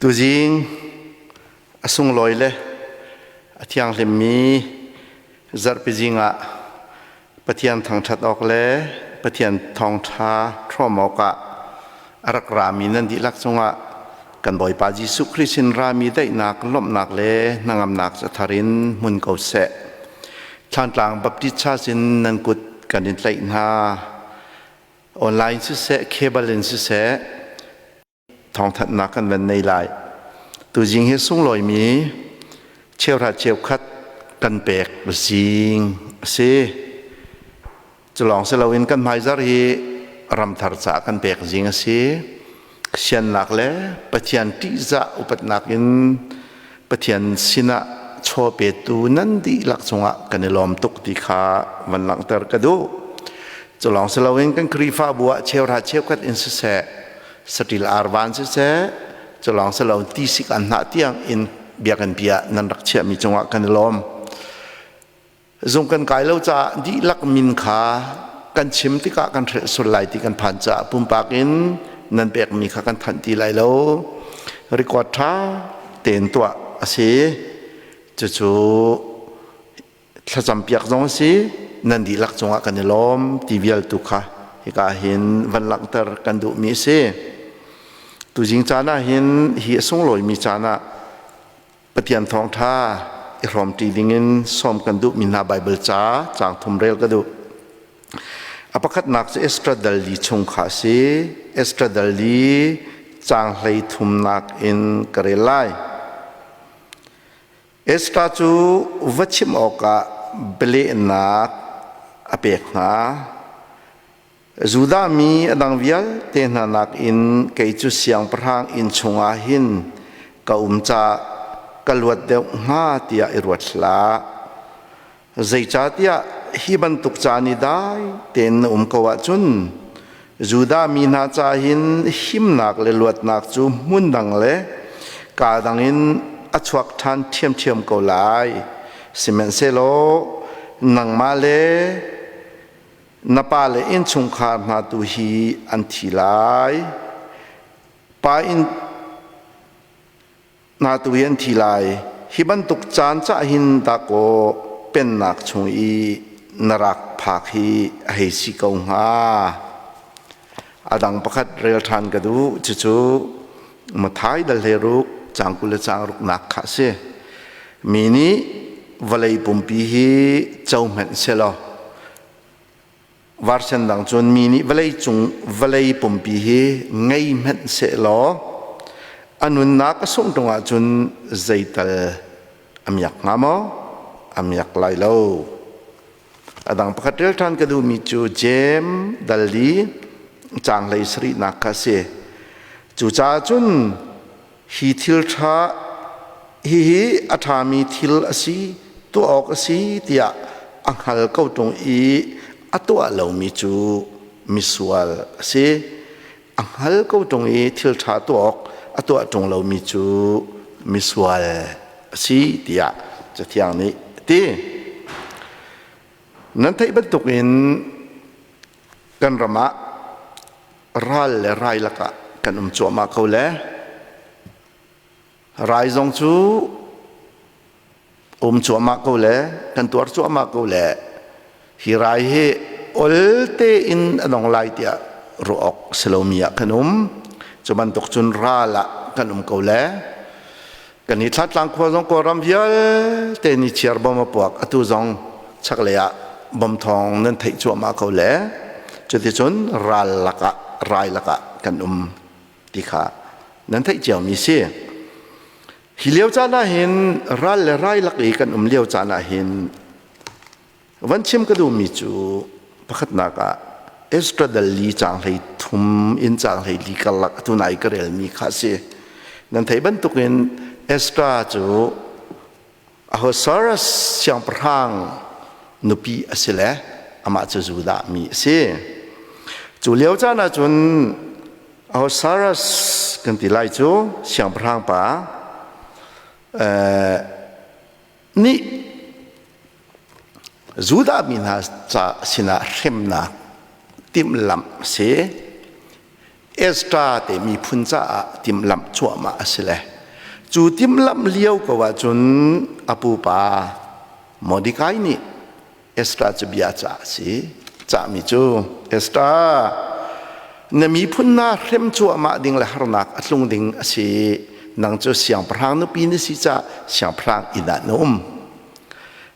Tuzing a sunglawi le a thianghlimmi zarhpi zingah Pathian thangṭhat awk le Pathian thawngṭha hrawm awkah a rak rami nan dihlak cungah kan Bawipa Jesuh Khrih sin rami daihnak, lawmhnak le hnangamnak cathar in hmun ko seh. Thlantlang Baptist Church in nan kut kan in tlaih hna. Online siseh, cable in siseh, thawngthanhnak kan van nei lai. Tuzing hi sunglawimi cheuhra cheukhat kan pek zing a si. Culawng si loin kan hmaizar hi ramthar caah kan pek zing a si. Siannak le Pathian ṭihzah upatnak in Pathian sinah chaw petu nan dihlak cungah kan i lawm tuk ti kha van langhter ka duh. Culawng si loin kan Khrihfabu ah cheuhra cheukhat in siseh, saṭil arvan siseh, culawng si lo tisik an hnah tiang in biakinn pi ah nan rak chiahmi cungah kan i lawm. Zung kan kai lo caah dihlak min kha kan chim tikah kan hrelh sul lai ti kan phan caah pumpak in nan pekmi kha kan thanh ti lai lo. Record ṭha tein tuah a si. Cucu thlacam piak zong a si. Nan dihlak cungah kan i lawm ti vial tu kha hika hin van langhter kan duhmi a si. Tuzing caan ah hin hi a sunglawimi caan ah Pathian thawngṭha i hrawmṭi dingin sawm kan duhmi hna Baibal ca caang thum rel ka duh. A pakhatnak cu Ezra dal li chung kha a si. Ezra dal li caang hlei thumnak in ka rel lai. Ezra cu va chim awkah bialehnak a pek hna. Judah mi a dang vialte hna nakin kei cu siangpahrang inn chungah hin ka um caah ka luat deuh hnga tiah i ruat hlah. Zeicahtiah hi bantuk caan i dai tein na um ko ahcun Judah mi hna ca hin himnak le luatnak cu hmun dang le kaa dang in a chuak ṭhan ṭhiamṭhiam ko lai. Sihmanhsehlaw nangmah le Na pa le innchungkhar hna tu hi an thi lai. Pa inn hna tu hi an thi lai. Hi bantuk caan cah hin dakaw pennak chung i na rak phak hi a hei si ko hnga. A dang pakhat rel ṭhan ka duh. Cucu Mathai dal hlei ruk caang 20 le caang ruknak kha a si. Mi nih vawlei pumpi hi co hmanh selaw version dang cun mi nih vawlei cung vawlei pumpi hi ngei hmanh sehlaw a nunnak a sungh ṭung ahcun zeital a miak hnga maw? A miak lai lo. A dang pakhat rel ṭhan ka duhmi cu Jeim dal li caang hlei sarihnak kha a si. Cucaah cun hi thil ṭha hihi a ṭhami thil a si, tuah awk a si tiah a hngal ko ṭung i a tuah lomi cu misual a si. A hngal ko ṭung i thil ṭha tuah awk a tuah ṭung lomi cu misual a si tiah Cathiang nih a ti. Nan theih bantukin kan ram ah ral le rai lakah kan um cuahmah ko le rai zong cu um cuahmah ko le kan tuar cuahmah ko le hi rai hi ol tein a dong lai tiah ruah awk si lomi ah kan um. Cu bantuk cun ral ah kan um ko le kan i Thlatlang khua zong Kawlram vialte ni chiar bom a puak, atu zong chaklei ah bom thawng nan theih cuahmah ko le cuticun ral lakah rai lakah kan um ti kha nan theih ciomi si. Hi lio caan ah hin ral le rai lak i kan um lio caan ah hin van chim ka duhmi cu pakhatnak ah Ezra dal li caang 33 in caang 14 karlak atu nai ka relmi kha a si. Nan theih bantukin Ezra cu Ahasuerus siangpahrang nupi a si le amah cu Judah mi a si. Cu lio caan ah cun Ahasuerus kan ti lai cu siangpahrang pa nih Judah mi hna ca sinah hremnak timhlamh a si. Ezra te miphun caah timhlamh cuahmah a si le. Cu timhlamh lio ko ahcun a pupa Mordecai nih Esther cu bia ca a si. Cahmi cu Esther, na miphun na hrem cuahmah ding le harnak a tlung ding a si. Nang cu siangpahrang nupi na si caah siangpahrang inn ah na um.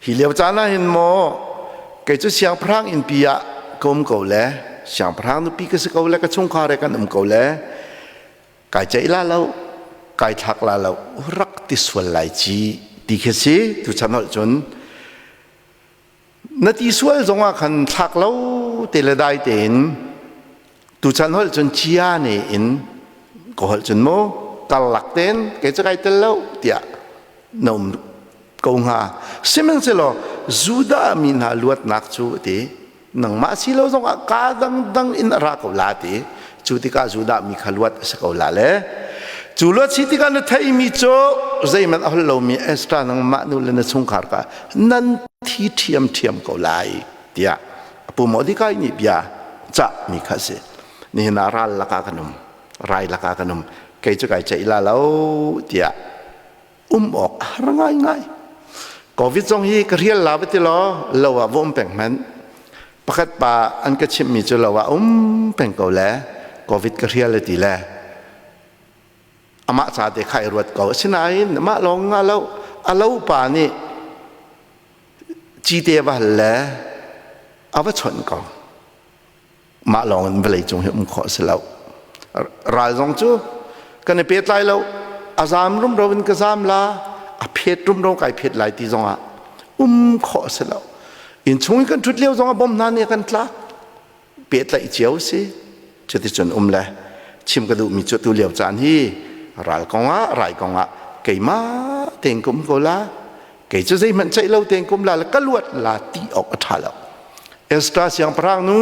Hi lio caan ah hin maw kei cu siangpahrang innpi ah ka um ko le siangpahrang nupi ka si ko le ka chungkhar he kan um ko le kai ceih la lo kai thlak la lo rak ti sual lai ci ti khi si tuchan holh cun na ti sual zongah khan thlak lo te le dai tein tuchan holh cun chia ne in ka holh cun mu karlak tein kei cu kai tel lo tiah na um ko hnga. Sihmanhsehlaw Judah mi hna luatnak cu ti nangmah si lo zongah kaa dangdang in a ra ko la ti. Cu tikah Judah mi kha luat a si ko la le cu luat si tikah na theimi cu zeihmanh a holh lomi Esther nangmah nu le na chungkhar kha nan thi ṭhiamṭhiam ko lai tiah a pu Mordecai nih bia cah mi kha a si. Nihin ah ral lakah kan um, rai lakah kan um, kei cu kai ceih la lo tiah um awk a har ngaingai. Covid zong hi ka rial la va ti law lo ah va um peng hmanh. Pakhat pa an ka chimhmi cu lo ah um peng ko le Covid ka rial a ti le amah ca te kha i ruat ko. Asinain amah lawng nga lo a lo pa nih cite va hal le a va chawnh ko. Mah lawng in vawlei cung hi um khawh a si lo. Ral zong cu kan i pehtlai lo. A zaam rumro in ka zaam la, a phet rumro kai phet lai ti zongah um khawh a si lo. Innchung i kan ṭhut lio zongah bom hna nih a kan tlak. Pehtlaih cio si. Cuticun um le chim ka duhmi cu tu lio caan hi ral kongah rai kongah keimah tein ka um ko la. Kei cu zeihmanh ceih lo tein ka um la le ka luat la ti awk a ṭha lo. Ezra siangpahrang nu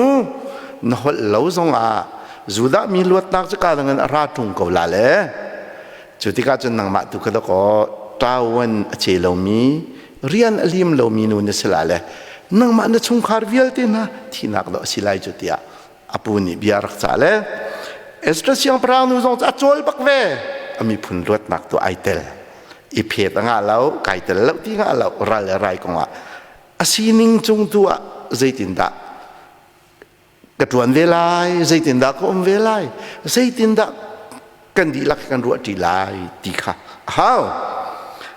na holh lo zongah Judah mi luatnak cu ka dangin a ra ṭung ko la le cu tikah cun nangmah tu kha dakaw ṭawan a ce lomi rian a lim lomi nu na si la le nangmah na chungkhar vialte hna thihnak dawh a si lai cu tiah a pu nih bia rak cah le Ezra siangpahrang nu zong cu a cawl bak ve a miphun luatnak tu ai tel i phet a ngah lo kai tel lo ti ngah lo ral le rai kongah a sining cung tu ah zeitindah ka ṭuan ve lai, zeitindah ka um ve lai, zeitindah kan dihlak kan ruah ṭi lai ti kha a hau.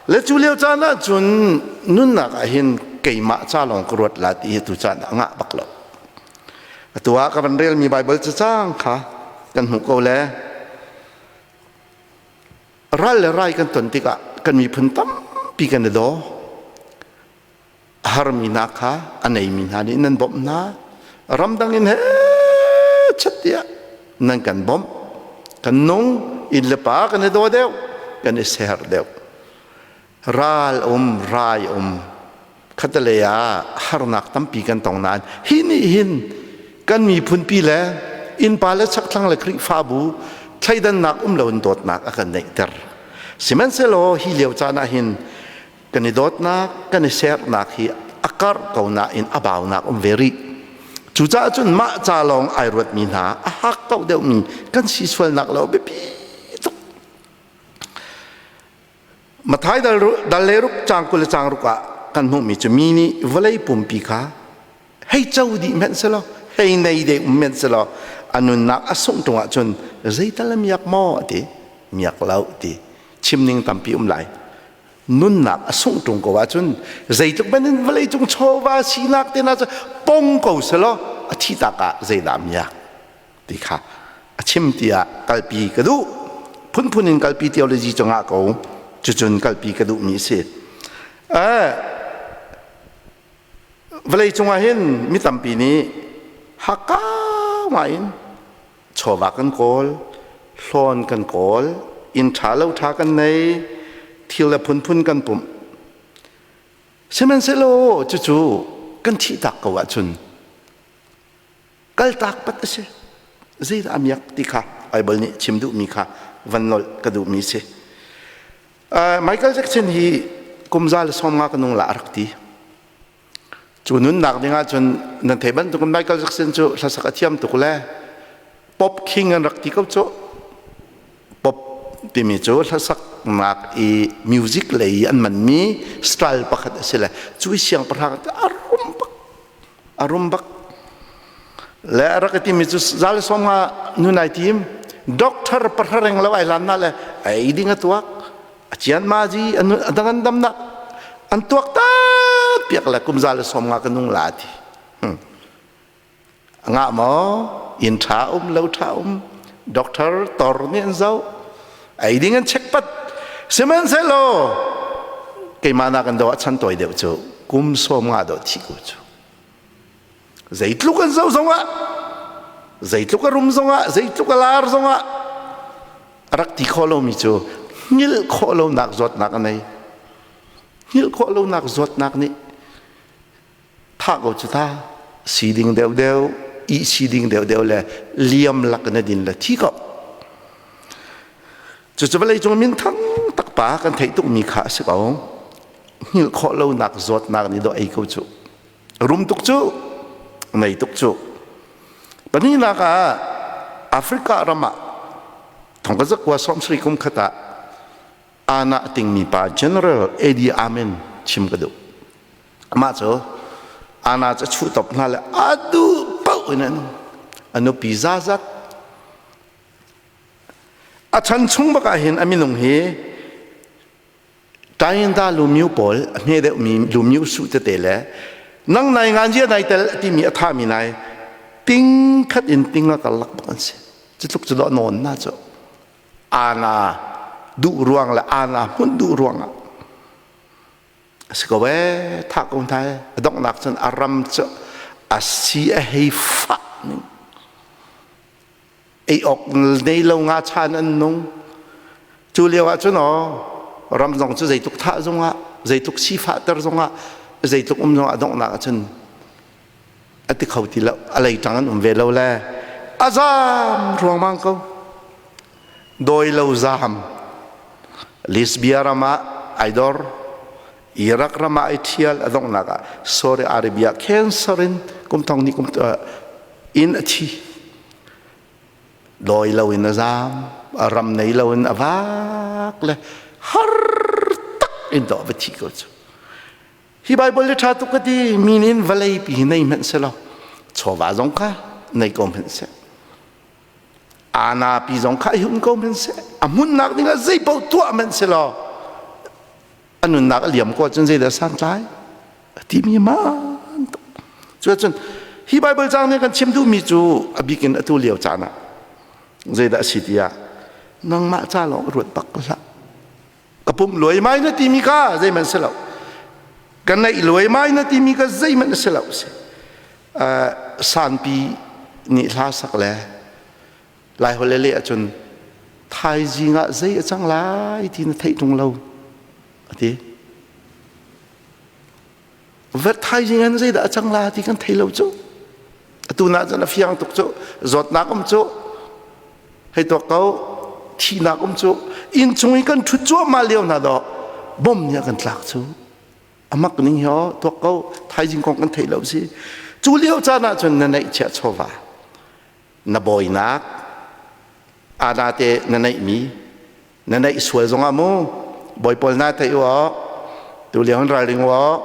Le cu lio caan ah cun nunnak ah hin keimah ca lawng ka ruat la ti hi tu caan ah ngah bak lo. Atu ah ka van relmi Baibal cacang kha kan hmuh ko le ral le rai kan ton tikah kan miphun tampi kan i daw. A harmi hna kha a neimi hna nih nan bawmh hna. Ramdang in he chat tiah nan kan bawmh. Kan nung inn le pa kan i daw deuh, kan i ser deuh. Ral um, rai um, khatalei ah harnak tampi kan tong nain hi nih hin kan miphunpi le innpa le chakthlang le Khrihfabu thleidannak um loin dawtnak a kan neihter. Sihmanhsehlaw hi lio caan ah hin kan i dawtnak kan i sernak hi a karh ko nain a baunak um ve rih. Cucaah cun mah ca lawng ai ruatmi hna a hak ko deuhmi kan si sualnak lo biapi tuk. Mathai dal le ruk caang 20 le caang ruk ah kan hmuhmi cu mi nih vawlei pumpi kha hei co dih hmanh selaw hei nei de um hmanh selaw a nunnak a sungh ṭung ahcun zeital a miak maw a ti miak lo ti chimning tampi um lai. Nunnak a sungh ṭung ko ahcun zeitluk ban in vawlei cung chawva sinak te hna cu pong ko selaw a thi tak ah zeidah miak ti kha a chim tiah kalpi ka duh. Phunphun in kalpi theology cungah ko cucun kalpi ka duhmi a si. Vawlei cungah hin mi tampi nih hakka ngai in chawva kan kawl, hlawn kan kawl, inn ṭha lo ṭha kan nei, thil le phunphun kan pumh. Sihmanhsehlaw cucu kan thihtak ko ahcun kaltak pat a si. Zeidah a miak ti kha Bible nih chim duhmi kha van nolh ka duhmi a si. Michael Jackson hi kum 150 ka nung la a rak ti. Cu nunnak ding ahcun nan thei bantukin Michael Jackson cu hlasak a thiam tuk le pop king an rak ti ko cu. Pop timi cu hlasak saknak i music lei an manmi style pakhat a si le cu siangpahrang a rum bak a rum bak le a rak timi cu zal som nga nu nai tim doctor pahrareng lo ai lan na le ei ding a tuak a chian ma ji a dang an dam nak an tuak ta piak le kum zal som nga ka nung la ti Ngah maw? Inn ṭha um, lo ṭha um, doctor tor nih an zoh. Ei ding an check pat. Sihmanhsehlaw keimah nak an do ah chan tawi deuh cu kum sawm nga dawh thi ko cu. Zeitluk an zoh zongah, zeitluk a rum zongah, zeitluk a lar zongah a rak ti khawh lomi cu hngilh khawh lonak zawtnak a nei. Hngilh khawh lonak zawtnak nih Thah ko cu ta si ding deuhdeuh ih si ding deuhdeuh le liam lak na din le thi ko. Cucu vawlei cung minthang takpa kan theih tukmi kha a si ko. Hngilh khawh lonak zawtnak nih dawh ei ko cu. Rum tuk cu, nei tuk cu. Pahnihnak ah Africa ram ah thong ka zakua sawmsarih kum khat ah ana tingmi pa General Edi Amin chim ka duh. Amah cu ana cu chuh top hna le a duh paoh in an a nupi zazat a chan chung bak ah hin a minung hi Tayinda lumyu pawl a hme deuh mi lumyu su tete le nang nai ngan zia nai tel timi a tha mi nai ting khat in ting a kal lak bak an si cu tluk cu dawh nawn na cu ana duh ruang le ana hmun duh ruang ah a si ko ee thah ko hna ee a donghnak cun a ram cu a si a hei fah ning ei awk nei lo nga chan an nung cu lio ah cun aw ram zong cu zeitluk thah zongah zeitluk sifah ter zongah zeitluk um zongah a donghnak ah cun a ti kho ti lo a lei ṭang an um ve lo le a zaam ruangmang ko dawi lo zaam Lisbia ram ah ai dor Iraq ram ah ai ṭhial a donghnak ah Saudi Arabia cancer in kum thong ni kum in a thi dawi lo in a zaam a ram nei lo in a vak le har tak in dawh va thi ko cu Hi Bible hi ṭha tuk ka ti. Mi nih vawlei pi hi nei hmanh selaw chawva zong kha nei ko hmanh seh. Ana pi zong kha i hun ko hmanh seh. A hmunnak ding ah zei paoh tuah hmanh selaw a nunnak a liam ko ahcun zeidah santlai? A timi maan tuk. Cuacun hi Bible caang nih kan chim duhmi cu a bik in atu lio caan ah zeidah a si tiah nangmah ca lawng ruat bak hlah. Ka pum luaimai na timi kha zeihmanh si lo. Ka neih luaimai na timi kha zeihmanh si lo si. Sanpi nih hla sak le Lai holh le leh ahcun thaizing ah zei a cang lai ti na theih ṭung lo a ti. Vat thaizing an zeidah a cang la ti kan thei lo cu. Atu na cun a fiang tuk cu. Zawtnak um cu. Hei tuak ko. Thihnak um cu. Inn chung i kan ṭhut cuahmah lio hna dawh bom nih a kan tlak cu. A mak ning hi aw tuak ko. Thaizing kong kan thei lo si. Cu lio caan ah cun na neihchiah chawva na bawinak ana te na neihmi na neih sual zongah mu bawi pawl na theih u awk tu lio in ralring u awk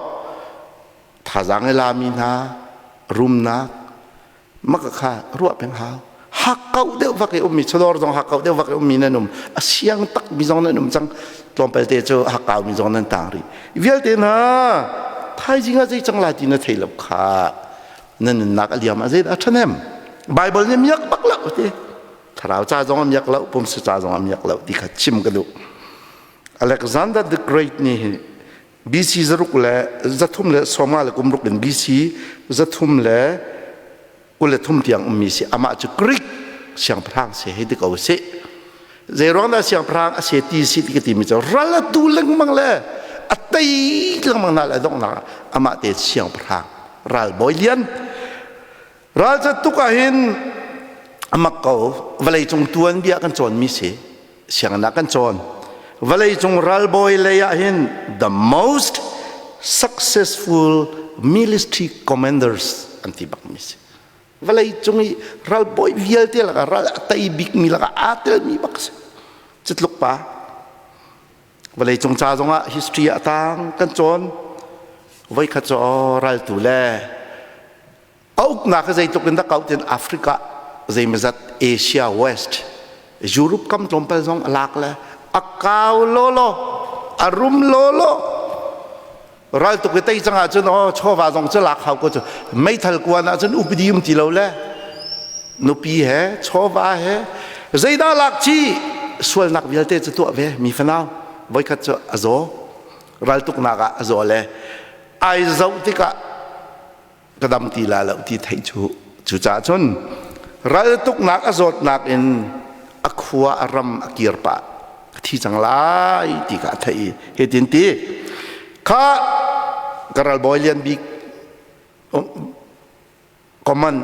thazaang i lami hna rumnak maka kha ruah peng hau hakkauh deuh vak i ummi chawdawr zong hakkauh deuh vak i ummi nan um a siang tak mi zong nan um cang tlawmpal te cu hakkau mi zong nan tang rih vialte hna thaizing ah zei cang lai ti na thei lo kha na nunnak a liam ah zeidah a ṭhahnem Bible nih miak bak lo ti thlarau ca zong a miak lo pumsa ca zong a miak lo ti kha chim ka duh Alexander the Great nih hi BC zaruk le zathum le sawma le kum ruk in BC zathum le kul le thum tiang ummi si amah cu Greek siangpahrang si hei ti ko si zei ruang dah siangpahrang a si ti si ti ka timi cu ral a tu lengmang le a tei lengmang na le donghnak amah te siangpahrang ralbawi lian Ralcat tuk ahhin a mak ko. Vawleicung tuanbia kan cawnmi si. Sianginn ah kan cawn. Vawleicung ralbawi lei ahhin the most successful military commanders an ti bakmi si. Vawleicung i ralbawi vialte lakah ral a tei bikmi lakah aa telmi bak si. Cu tluk pa. Vawlei cung ca zongah history ah tang kan cawn. Voikhat cu raltu le a uknak zeitluk in dah kau tin Africa zeimazat Asia West Europe kam tlawmpal zong a lak le a kau lawlaw a rum lawlaw ral tuk i tei cang ahcun aw chawva zong cu lak hau ko cu meithal kuan ahcun upadi um ti lo le nupi he chawva he zeidah lak ci sualnak vialte cu tuah ve mi fanau voikhat cu a zaw raltuknak ah a zaw le ai zoh tikah ka dam ti la lo ti theih cu cucaah cun raltuknak a zawtnak in a khua a ram a kir pah ka thi cang lai ti ka theih i hitin ti kha ka ralbawi lian bik common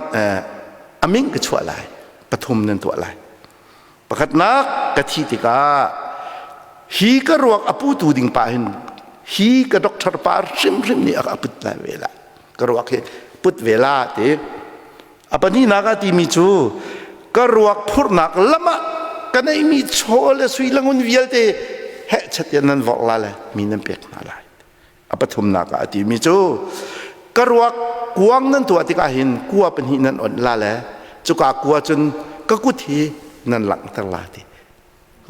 a min ka chuah lai pathum nan tuah lai pakhatnak ka thi tikah hi ka ruak a putu ding pa hin hi ka doctor pa hrimhrim nih a put lai ve la ka ruak hi put ve la ti a pahnihnak a timi cu ka ruak phurhnak lam ah ka neihmi chaw le sui langun vialte heh chat nan vorh la le mi nan pek hna lai A pathumnak ah a timi cu ka ruak kuang nan tuah tikah hin kua pahnih nan onh la le cuka kua cun ka kut hi nan langhter la ti.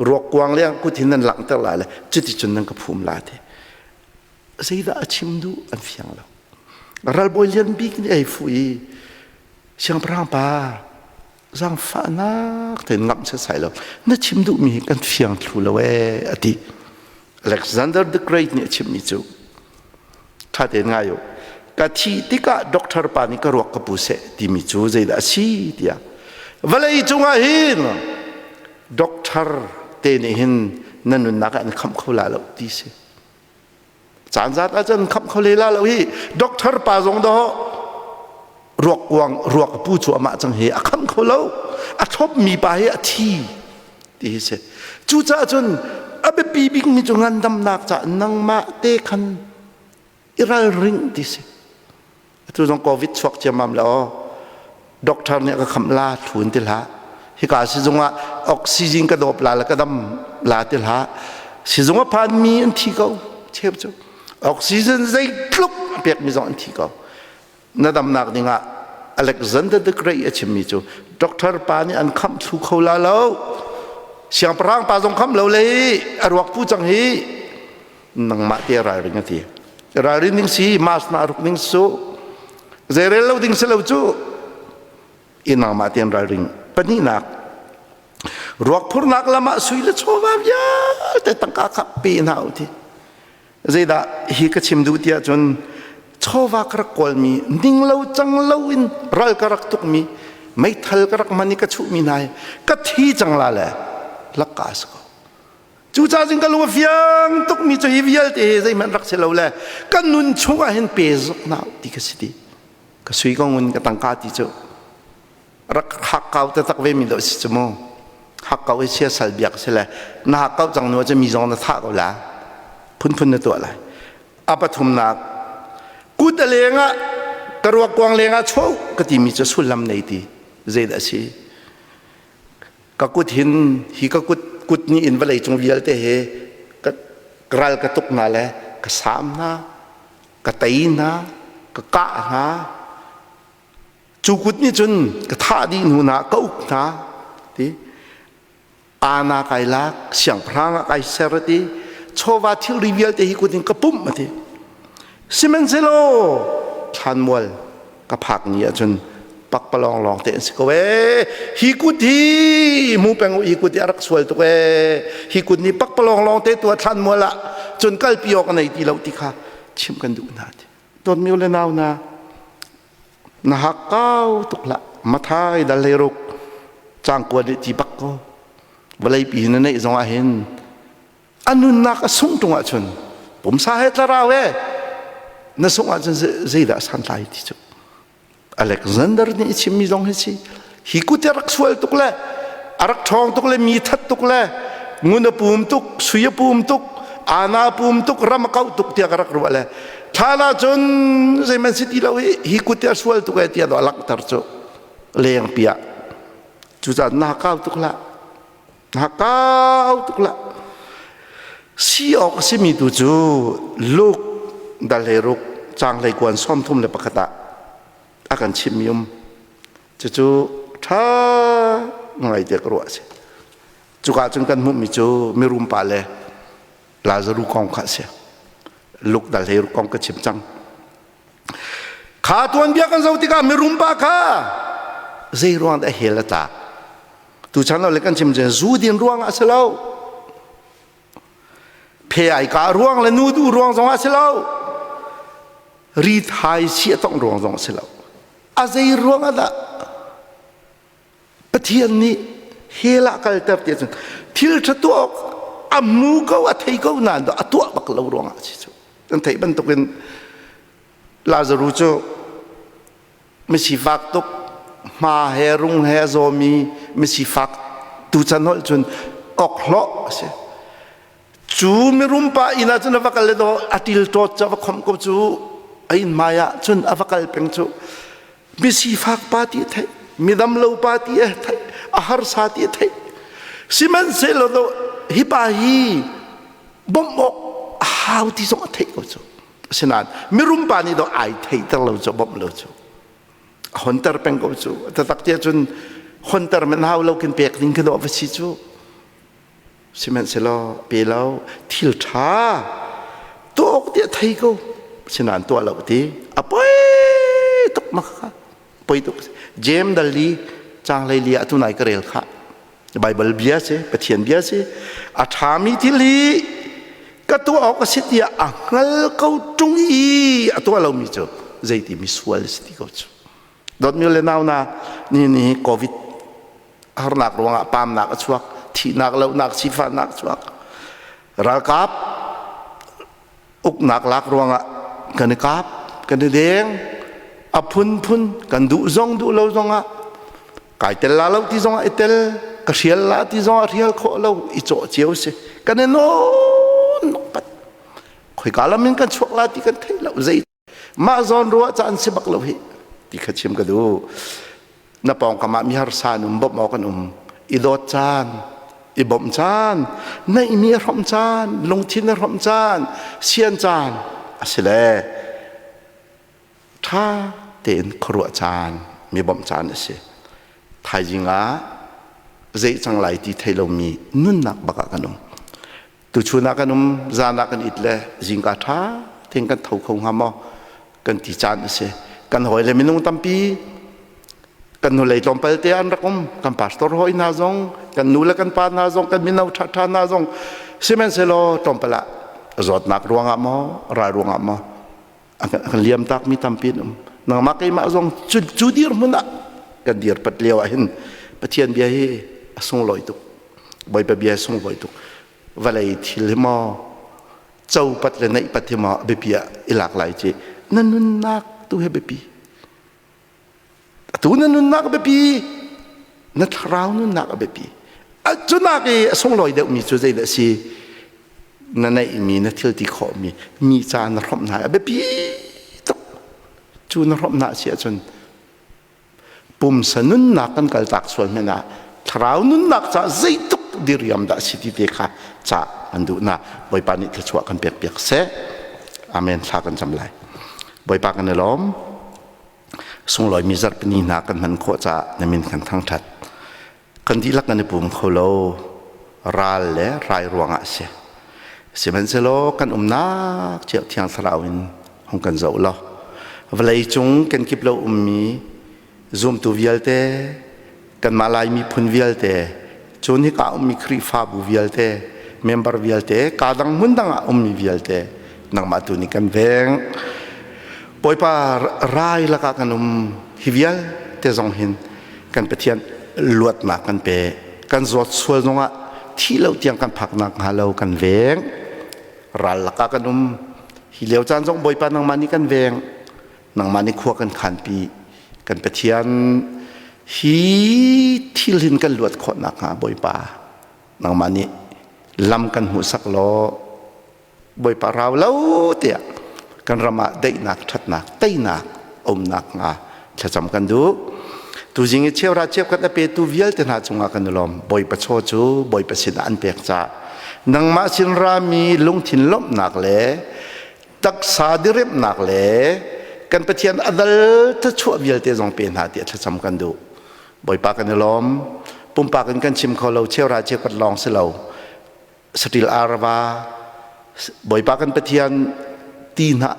Ruak kuang le kut hi nan langhter la le cuticun nan ka phum la ti. Zeidah a chim duh an fiang lo. Ralbawi lian bik nih ei fu i siangpahrang pa zaangfahnak tein ngamh setsai lo na chim duhmi hi kan fiang thlu lo ee a ti. Alexander the Great nih a chimmi cu ṭha tein ngai u ka thih tikah doctor pa nih ka ruak ka pu seh timi cu zeidah a si tiah vawlei cungah hin doctor te nih hin na nunnak ah an khamh kho la lo ti si caan zat ahcun khamh kho le la lo hi doctor pa zong dawh ruak kuang ruak pu cu amah cang hi a khamh kho lo a thlop mi pa hi a thi ti hi si cucaah cun a biapi bik mi cu ngandamnak ca nangmah te khan i ralring ti si atu zong covid chuak ciammam le aw doctor nih a ka khamh la thun ti hlah hika sizung ah oxygen ka dawp la le ka dam la ti hlah sizung a phan mi an thi ko cheu cu oxygen zeitluk a pek mi zong an thi ko na damnak ding ah Alexander the Great a chimmi cu doctor pa nih an khamh thlu kho la lo siangpahrang pa zong khamh lo le a ruak pu cang hi nangmah te ralring a ti ralrin ding si mask na ruk ding su zeirel lo ding si lo cu i nangmah tein ralring pahnihnak ruak phurnak lam ah sui le chawva vialte tangka kha pe hna u ti zeidah hi ka chim duh tiah cun chawva ka rak kawlmi ning lo cang lo in ral ka rak tukmi meithal ka rak man i ka chuhmi hna hi ka thi cang la le lakka a si ko Cucaah cun ka lung a fiang tukmi cu hi vialte hi zeihmanh rak si lo le ka nun chungah hin pe zok na ti ka si ti. Ka sui ka ngun ka tangka ti cu rak hakkau taktak ve mi dawh si cu mu. Hakkau hi siasal biak si le na hakkau cang nu cu mi zong na thah ko la. Phunphun na tuah lai. A pathumnak kut a lengah ka ruak kuang lengah chuah ka timi cu sullam nei ti zeidah a si? Ka kut hin hi ka kut kut nih in vawlei cung vialte he ka ral ka tuk hna le ka saam hna ka tei hna ka kah hna cu kut nih cun ka thah dih hnu hna ka uk hna ti ana kai lak siangpahrang ah kai ser ti chawva thilri vialte hi kut in ka pumh ati Sihmanhsehlaw thlanmual ka phak ni ahcun pakpalawng lawng te an si ko ee. Hi kut hi mu peng u hi kut hi a rak sual tuk ee. Hi kut nih pakpalawng lawng te tua thlanmual ah cun kalpi awk a nei ti lo ti kha chimh kan duh hna ti. Dawtmi u le nau hna na hak kau tuk hlah mathai dal hlei ruk cangkua nih ti bak ko vawlei pi hin na neih zong ah hin a nunnak a sungh ṭung ahcun pumsa he thlarau he na sungh ahcun zeidah santlai ti cu Alexander nih a chimmi zong hi si hi kut a rak sual tuk le a rak ṭhawng tuk le mi that tuk le ngun a pum tuk sui a pum tuk ana pum tuk ram a kauh tuk tiah ka rak ruah le thlan ahcun zeiman si ti lo hi hi kut a sual tuk e tiah dawh langhter cu leng piah cucaah na kau tuk hlah Na kau tuk lah. Si awk a simi tu cu Luke dal 16 caang 21 31 ah a kan chimmi um. Cucu ṭha ngai te ka ruah a si. Cuka cun kan hmuhmi cu mirum pa le Lazaru kong kha a si. Luke dal 16 kong ka chim cang. Kha tuanbia kan zoh tikah mirum pa kha zei ruang dah hell a tlak? Tuchan lo le kan chim cun zu din ruang ah si lo. Phe ai ka ruang le nu duh ruang zong ah si lo. Rithai si a tong ruang zong si lo. A zei ruang ah dah Pathian nih hell ah kalter ti cun thil ṭha tuah awk a mu ko a thei ko nain a tuah bak lo ruangah a si cu. Kan theih bantukin Lazaru cu misifak tuk hma he rung he a zawmi misifak tuchan holh cun awkhlawh a si. Cu mirum pa inn ah cun a va kal le daw a til ṭawt cu a va khomh ko cu a inn hmai ah cun a va kal peng cu misifak pa ti a theih midam lo pa ti a theih a harsa ti a theih sihmanhsehlaw do hi pa hi bawmh awk a hau ti zong a theih ko cu asinain mirum pa nih do ai theihter lo cu bawmh lo cu a honter peng ko cu taktak tiah cun honter men hau lo kin pek ding khi dawh va si cu Sihmanhsehlaw pe lo thil ṭha tuah awk tiah thei ko sinain tuah lo ti a poi tuk ma kha poi tuk James dal li caang hlei li ah tunai ka rel kha Bible bia si Pathian bia si a ṭhami thil hi ka tuah awk a si tiah a hngal ko ṭung i a tuah lomi cu zeiti mi sual si ti ko cu dawtmi le nau na ni ni COVID harnak ruangah paamnak a chuak thihnak lohnak sifahnak a chuak ralkap uknak lak ruangah kan i kap kan i deng a phunphun kan duh zong duh lo zongah kai tel la lo ti zongah i tel ka hrial la ti zongah hrial khawh lo i cawh cio si kan i nawn pat khoika lam in kan chuak la ti kan thei lo zei Mah zawn ruah caan si bak lo hi ti kha chim ka duh. Na pawngkam ah mi harsa an um bawmh awk an um. I dawt caan, i bawmh caan, neihmi a hrawmh caan, lungthin a hrawmh caan, sian caan a si le ṭha tein khuaruah caan, mi bawmh caan a si. Thaizing ah zei cang lai ti thei lomi nunnak bak ah kan um. Tuchun ah kan um, zan ah kan it le zingka ṭha tein kan tho kho hnga maw kan ti caan a si. Kan hawi le minung tampi kan hnulei tlawmpal te an rak um, kan pastor hawi hna zong, kan nu le kan pa hna zong, kan mino ṭhaṭha hna zong, sihmanhsehlaw tlawmpal ah zawtnak ruangah maw, ral ruangah maw, a kan liam takmi tampi an um. Nangmah keimah zong cu dirhmun ah kan dir pat lio ah hin Pathian bia hi a sunglawi tuk. Bawipa bia sunglawi tuk. Vawlei thil hi maw co pat le neih pat hi maw biapi ah i lak lai ci na nunnak tu hi biapi. Atu na nunnak biapi, na thlarau nunnak a biapi. Cunak i a sunglawi deuhmi cu zeidah a si? Na neihmi, na thil ti khawhmi, mi ca na hrawmh hna a biapi tuk. Cu na hrawmh hna a si ahcun pumsa nunnak kan kaltak sual hmanh ah thlarau nunnak caah zeituk diriam dah si ti te kha ca an duh na Bawipa nih thluachuah kan pek piak seh. Amen. Thla kan cam lai. Bawipa kan i lawm. Sunglawi mi zarhpini hna kan hman khawh caah na min kan thangṭhat. Kan dihlak kan i pum kho lo. Ral le rai ruangah a si. Sihmanhsehlaw kan umnak cio Thiang Thlarau in hung kan zoh law vawlei cung kenkip lo ummi zumtu vialte kanmah Lai miphun vialte cun hika ummi Khrihfabu vialte member vialte ka dang hmun dang ah ummi vialte nangmah tu nih kan veng Bawipa rai lakah kan um hi vialte zong hin kan Pathian luatnak kan pe kan zawt sual zongah thi lo tiang kan phak nak hnga lo kan veng ral lakah kan um hi lio caan zong Bawipa nangmah nih kan veng nangmah nih khua kan khanpi kan Pathian hi thil hin kan luat khawh nakhnga Bawipa nangmah nih lam kan hmuhsak law Bawipa rau lo tiah kan ram ah daihnak ṭhatnak teinak umnak hnga thlacam kan duh tuzing i cheura cheukhat a petu vialte hna cungah kan i lawm Bawipa chaw cu Bawipa sinah an pek caah. Nangmah sin rami lungthin lawmhnak le taksa diremnak le kan Pathian a dal thluachuah vialte zong pe hna tiah thlacam kan duh. Bawipa kan i lawm. Pumpak in kan chim kho lo, cheuhra cheukhat lawng si lo. Saṭil arva Bawipa kan Pathian ti hna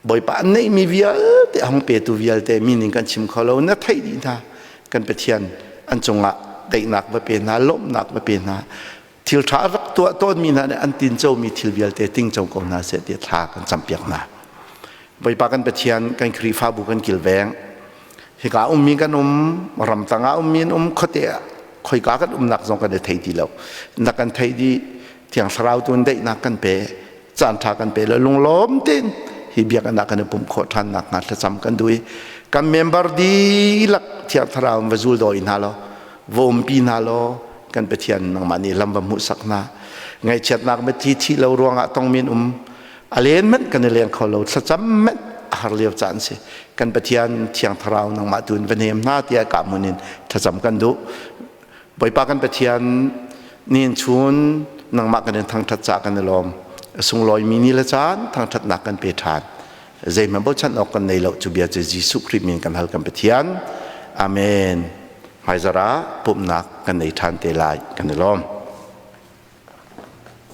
Bawipa an neihmi vialte a hung petu vialte mi ning kan chim kho lo na theih dih hna. Kan Pathian an cungah daihnak va pe hna, lawmhnak va pe hna, thil ṭha a rak tuah tawnmi hna nih an tincomi thil vialte tingco ko hna seh tiah thla kan campiak hna. Bawipa kan Pathian, kan Khrihfabu kan kilveng, hika ummi kan um, ramtang ah ummi an um, khuate ah khoika kan umnak zong kan i thei ti lo. Na kan thei dih. Thiang Thlarau tu in daihnak kan pe, caan ṭha kan pe le lunglawm tein hi biakinn ah kan i pumh khawh ṭhan nakhnga thlacam kan duh i kan member dihlak Thiang Thlarau in va zul dawi hna law, va umpi hna law, kan Pathian nangmah nih lam va hmuhsak hna. Ngaihchiatnak mitthli thih lo ruangah tongmi an um, a len manh kan i leng kho lo, thlacam manh a har lio caan si. Kan Pathian Thiang Thlarau nangmah tu in va hnem hna tiah ka hmun in thlacam kan duh. Bawipa kan Pathian, nihin chun nangmah kan in thangṭhat caah kan i lawm. A sunglawimi ni le caan thangṭhatnak kan pe ṭhan. Zeihmanh bochan awk kan nei lo, cu bia cu Jesuh Khrih min kan hal kan Pathian. Amen. Hmaizarh ah pumhnak kan nei ṭhan te lai. Kan i lawm.